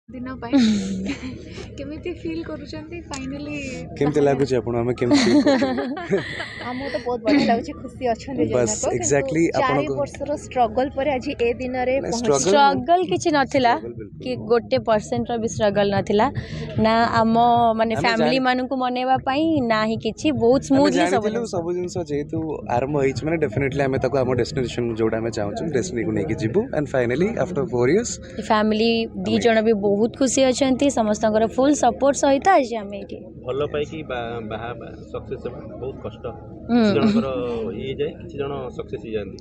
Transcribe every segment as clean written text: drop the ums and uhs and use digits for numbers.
ଦିନ ପାଇଁ କେମିତି ଫିଲ୍ କରୁଛନ୍ତି ଫାଇନାଲି? କେମିତି ଲାଗୁଛି ଆପଣ, ଆମେ କେମିତି feel କରୁଛୁ? ଆମକୁ ତ ବହୁତ ବଢ଼ିଆ ଲାଗୁଛି, ଖୁସି ଅଛନ୍ତି ବାସ୍, ଜଣକ। Exactly. 4 ବର୍ଷର ଷ୍ଟ୍ରଗଲ୍ ପରେ ଆଜି ଏ ଦିନରେ ନାଇଁ, ପହଞ୍ଚି struggle- struggle କିଛି ନଥିଲା Struggle ବିଲକୁଲ କି 1%ର ବି ଷ୍ଟ୍ରଗଲ୍ ନଥିଲା ନା ଆମ ମାନେ ଆମେ ଫ୍ୟାମିଲି ମାନଙ୍କୁ ମନେଇବା ପାଇଁ ନା ହିଁ କିଛି, ବହୁତ ଆମେ ସ୍ମୁଥଲି ସବୁ ଜାଣିଥିଲୁ ସବୁ ଜିନିଷ ଯେହେତୁ ଆରମ୍ଭ ହେଇଛି, ମାନେ ଡେଫିନେଟଲି ଆମେ ତାକୁ ଆମ ଡେଷ୍ଟିନେସନ ଯୋଉଟା ଆମେ ଚାହୁଁଛୁ, ଡେଷ୍ଟିନିକୁ ନେଇକି ଯିବୁ and finally after 4 years family ଦି ଜଣ ବି ବହୁତ ଖୁସି ଅଛନ୍ତି। ସମସ୍ତଙ୍କର ଫୁଲ୍ ସପୋର୍ଟ ସହିତ ଆଜି ଆମେ ଏଇଠି। ଭଲ ପାଇକି ବାହା ସକ୍ସେସ୍ ହେବା ବହୁତ କଷ୍ଟ। କିଛି ଜଣଙ୍କର ଇଏ ହେଇଯାଏ, କିଛି ଜଣ ସକ୍ସେସ୍ ହେଇଯାଆନ୍ତି।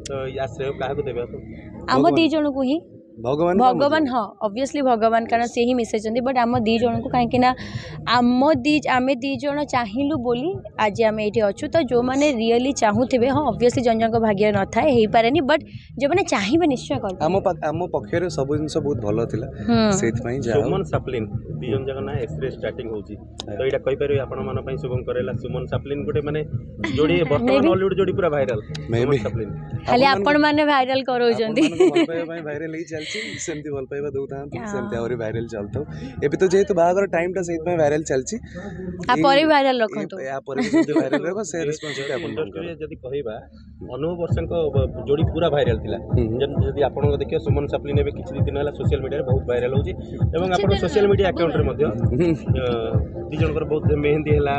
ତ ୟା ଶ୍ରେୟ କାହାକୁ ଦେବେ ଆପଣ? ଆମ ଭଗବାନ। ଦି ଜଣକୁ ହିଁ। ଭଗବାନ। ଭଗବାନ, ହଁ, ଅବଭିୟସଲି ଭଗବାନ, କାରଣ ସେ ହିଁ ମିଶାଇଛନ୍ତି। ବଟ୍ ଆମ ଦୁଇ ଜଣଙ୍କୁ, କାହିଁକି ନା ଆମେ ଦୁଇ ଜଣ ଚାହିଁଲୁ ବୋଲି ଆଜି ଆମେ ଏଇଠି ଅଛୁ। ତ ଯେଉଁମାନେ ରିଅଲି ଚାହୁଁଥିବେ, ହଁ, ଅବଭିୟସଲି ଜଣ ଜଣଙ୍କ ଭାଗ୍ୟରେ ନଥାଏ, ହେଇପାରେନି, ବଟ୍ ଯେଉଁମାନେ ଚାହିଁବେ ନିଶ୍ଚୟ କରିପାରିବେ। ଆମ ପକ୍ଷରେ ସବୁ ଜିନିଷ ବହୁତ ଭଲ ଥିଲା, ସେଇଥିପାଇଁ ଯାହା ହଉ। ସୁମନ ସାପଲିନ, ଦି ଜଣ ଯାକ ନାଁ ଏସ୍ରେ ଷ୍ଟାର୍ଟିଂ ହେଉଛି। ତ ଏଇଟା କହିପାରିବେ ଆପଣମାନଙ୍କ ପାଇଁ ଶୁଭଙ୍କର ହେଲା? ସୁମନ ସାପଲିନ ଗୋଟେ ମାନେ ଯୋଡ଼ି, ବର୍ତ୍ତମାନ Maybe. Ollywood ଯୋଡ଼ି ପୁରା ଭାଇରାଲ। Maybe. Suman ସାପଲିନ। ଖାଲି ଆପଣମାନେ ଭାଇରାଲ କରାଉଛନ୍ତି। ଆପଣମାନଙ୍କ ଭଲ ପାଇବା ପାଇଁ ଭାଇରାଲ ହେଇ ଚାଲିଛି। ସେମିତି ଭଲ ପାଇବା ଦଉଥାନ୍ତୁ, ସେମିତି ଆହୁରି ଭାଇରାଲ ଚାଲୁଥାଉ। ଏବେ ତ ଯେହେତୁ ବାହାଘର ଟାଇମଟା, ସେଇଥିପାଇଁ ଭାଇରାଲ ଚାଲିଛି। ଆ ପରେ ବି ଭାଇରାଲ ରଖନ୍ତୁ। ୟା ପରେ ବି ଯେମିତି ଭାଇରାଲ ରହିବ, ସେ ରେସ୍ପନ୍ସିବିଲିଟି ଆପଣଙ୍କର। ଇଣ୍ଡଷ୍ଟ୍ରିରେ ଯଦି କହିବା, ଅନୁଭବ ବର୍ଷାଙ୍କ ଯୋଡ଼ି ପୁରା ଭାଇରାଲ ଥିଲା। ଯେମିତି ଯଦି ଆପଣଙ୍କ ଦେଖିବେ, ସୁମନ ସାପଲିନ ଏବେ କିଛି ଦିନ ହେଲା ସୋସିଆଲ ମିଡ଼ିଆରେ ବହୁତ ଭାଇରାଲ ହେଉଛି ଏବଂ ଆପଣ ସୋସିଆଲ ମିଡ଼ିଆ ଆକାଉଣ୍ଟରେ ମଧ୍ୟ ଦି ଜଣଙ୍କର ବହୁତ ମେହେନ୍ଦି ହେଲା,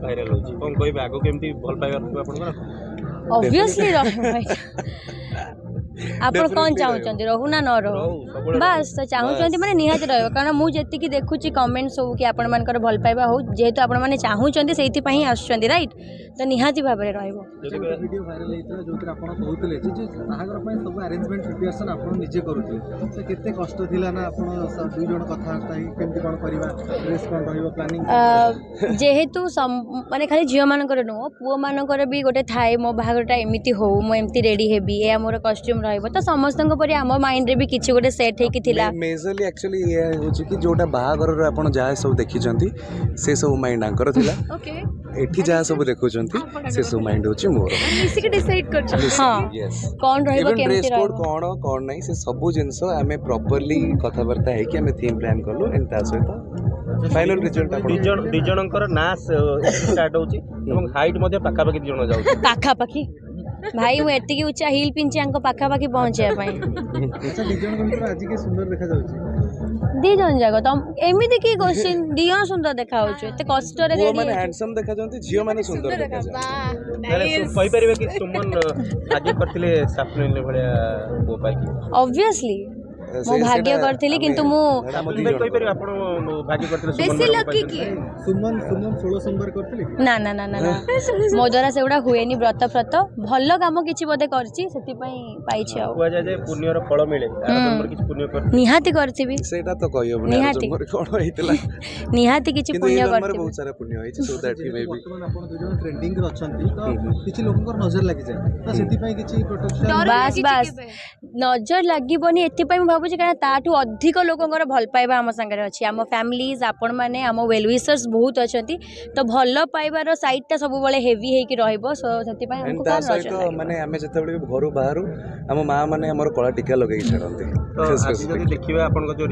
ଭାଇରାଲ ହେଉଛି। କ'ଣ କହିବେ, ଆଗକୁ କେମିତି ଭଲ ପାଇବା ରଖିବ ଆପଣଙ୍କର? ଅବଭିୟସଲି ରହିବ। ଆପଣ କ'ଣ Definitely ରହିବ। ଚାହୁଁଛନ୍ତି, ରହୁ ନା ନ ରହୁ? ରହୁ, ସବୁବେଳେ। ବାସ୍, ତ ଚାହୁଁଛନ୍ତି ମାନେ ନିହାତି ରହିବ। କାରଣ ମୁଁ ଯେତିକି ଦେଖୁଛି କମେଣ୍ଟ ସବୁ କି ଆପଣମାନଙ୍କର ଭଲ ପାଇବା ହଉ। ଯେହେତୁ ଆପଣମାନେ ଚାହୁଁଛନ୍ତି, ସେଇଥିପାଇଁ ହିଁ ଆସୁଛନ୍ତି, ରାଇଟ୍? ତ ନିହାତି ଭାବରେ ରହିବ। ଯଦି ଗୋଟେ ଭିଡ଼ିଓ ଭାଇରାଲ ହେଇଥିଲା, ଯେଉଁଥିରେ ଆପଣ କହୁଥିଲେ ଯେ ବାହାଘର ପାଇଁ ସବୁ ଆରେଞ୍ଜମେଣ୍ଟ, ପ୍ରିପାରେସନ୍ ଆପଣ ନିଜେ କରୁଥିଲେ। ତ କେତେ କଷ୍ଟ ଥିଲା ନା ଆପଣ ଦୁଇ ଜଣ କଥାବାର୍ତ୍ତା ହେଇକି କେମିତି କ'ଣ କରିବା, ଡ୍ରେସ୍ କ'ଣ ରହିବ, ପ୍ଲାନିଂ? ଯେହେତୁ ମାନେ ଖାଲି ଝିଅମାନଙ୍କର ନୁହଁ, ପୁଅମାନଙ୍କର ବି ଗୋଟେ ଥାଏ, ମୋ ବାହାଘରଟା ଏମିତି ହଉ, ମୁଁ ଏମିତି ରେଡ଼ି ହେବି, ଏହା ମୋର କଷ୍ଟ୍ୟୁମ୍ ରହିବ। ତ ସମସ୍ତଙ୍କ ପରି ଆମ ମାଇଣ୍ଡରେ ବି କିଛି ଗୋଟେ ସେଟ୍ ହେଇକି ଥିଲା। ମେଜରଲି ଆକ୍ଚୁଆଲି ଇଏ ହେଉଛି କି ଯୋଉଟା ବାହାଘରରେ ଆପଣ ଯାହା ସବୁ ଦେଖିଛନ୍ତି, ସେ ସବୁ ମାଇଣ୍ଡ ଆଙ୍କର ଥିଲା। ଏଠି ଯାହା ସବୁ ଦେଖୁଛନ୍ତି, ସେ ସବୁ ମାଇଣ୍ଡ ହେଉଛି ମୋର। ମିଶିକି ଡିସାଇଡ୍ କରିଛନ୍ତି? ହଁ। ୟେସ୍। କ'ଣ ରହିବ, ଇଭେନ୍ କେମିତି ଡ୍ରେସ୍ କୋଡ୍ ରହିବ। କ'ଣ କ'ଣ ନାହିଁ, ସେ ସବୁ ଜିନିଷ ଆମେ ପ୍ରପରଲି କଥାବାର୍ତ୍ତା ହେଇକି ଆମେ ଥିମ୍ ପ୍ଲାନ୍ କଲୁ ଏଣ୍ଡ ତା ସହିତ ଫାଇନାଲ ରେଜଲ୍ଟ ଆପଣ ଦି ଜଣଙ୍କର ନାଁ ଷ୍ଟାର୍ଟ ହେଉଛି ଏବଂ ହାଇଟ୍ ମଧ୍ୟ ପାଖାପାଖି ଦି ଜଣ ଯାଉଛି। ପାଖାପାଖି ଭାଇ, ମୁଁ ଏତିକି ଉଚ୍ଚା ହିଲ୍ ପିନ୍ଧି ଆଙ୍କ ପାଖାପାଖି ପହଞ୍ଚିବା ପାଇଁ। ଆଚ୍ଛା, ଦୁଇ ଜଣଙ୍କ ଭିତରେ ଆଜି କିଏ ସୁନ୍ଦର ଦେଖାଯାଉଛି? ଦି ଜଣ ଯାକ ତ। ଏମିତି କି କୋଶ୍ଚିନ୍? ଦି ଜଣ ସୁନ୍ଦର ଦେଖା ହଉଛୁ, ଏତେ କଷ୍ଟରେ ପୁଅ ରେଡ଼ି। ମାନେ ହ୍ୟାଣ୍ଡସମ୍ ଦେଖାଯାନ୍ତି, ଝିଅ ମାନେ ସୁନ୍ଦର ଦେଖାଯାନ୍ତି। ତାହେଲେ କହିପାରିବେ କି ସୁମନ ଭାଗ୍ୟ କରିଥିଲେ ସାପଲିନ ଭଳିଆ ପୁଅ ପାଇକି? ଅବଭିୟସଲି ମୁଁ ଭାଗ୍ୟ କରିଥିଲି, କିନ୍ତୁ ମୁଁ ଆମ ସାପଲିନ ଦି ଭାଇ, ଜଣଙ୍କର। କହିପାରିବେ ଆପଣ ଭାଗ୍ୟ କରିଥିଲେ ସୁମନ ବେଶୀ ମ୍ୟାଡ଼ାମକୁ ଲକି ପାଇଛନ୍ତି? କିଏ? ସୁମନ 16 ସୋମବାର କରିଥିଲେ କି? ନା ନା ନା ନା ନା, ମୋ ଦ୍ୱାରା ସେଗୁଡ଼ା ହୁଏନି ବ୍ରତ ଫ୍ରତ। ଭଲ କାମ କିଛି ବୋଧେ କରିଛି, ସେଥିପାଇଁ ପାଇଛି ଆଉ। କୁହାଯାଏ ଯେ ପୁଣ୍ୟର ଫଳ ମିଳେ। ଆର ଜନ୍ମରେ କିଛି ପୁଣ୍ୟ କରିଥିଲେ? ନିହାତି କରିଥିବି। ସେଇଟା ତ କହିହବନି ଆର ନିହାତି। ଜନ୍ମରେ କ'ଣ ହେଇଥିଲା। ନିହାତି କିଛି କିନ୍ତୁ ଏଇ ପୁଣ୍ୟ ଜନ୍ମରେ କରିଥିବି। ବହୁତ ସାରା ପୁଣ୍ୟ ହେଇଛି, ସୋ that ମେ ବି। ବର୍ତ୍ତମାନ ଆପଣ ଦୁଇ ଜଣ ଟ୍ରେଣ୍ଡିଂରେ ଅଛନ୍ତି, ତ କିଛି ଲୋକଙ୍କର ନଜର ଲାଗିଯାଏ, ତ ସେଥିପାଇଁ କିଛି ପ୍ରୋଟେକ୍ସନ? ଡର ବାସ୍ ଲାଗିଛି ବାସ୍। କେବେ? ନଜର ଲାଗିବନି ଏଥିପାଇଁ ମୁଁ ଭାବୁଛି, କାରଣ ତାଠୁ ଅଧିକ ଲୋକଙ୍କର ଭଲ ପାଇବା ଆମ ସାଙ୍ଗରେ ଅଛି। ଆମ ଫ୍ୟାମିଲିଜ୍, ଆପଣମାନେ, ଆମ ୱେଲ୍ ୱିସର୍ସ ବହୁତ ଅଛନ୍ତି। ତ ଭଲ ପାଇବାର ସାଇଡ଼୍ଟା ସବୁବେଳେ ହେଭି ହେଇକି ରହିବ। ସୋ ସେଥିପାଇଁ ଆଣ୍ଡ ଆମକୁ ତା କାହାର ନଜର ସହିତ ଲାଗିବ? ମାନେ ଆମେ ଯେତେବେଳେ ବି ଘରୁ ବାହାରୁ, ଆମ ମା ମାନେ ଆମର କଳା ଟୀକା ଲଗେଇକି ଛାଡ଼ନ୍ତି। ତ ଆଜି ଯଦି ଦେଖିବା ଆପଣଙ୍କ ଯୋଉ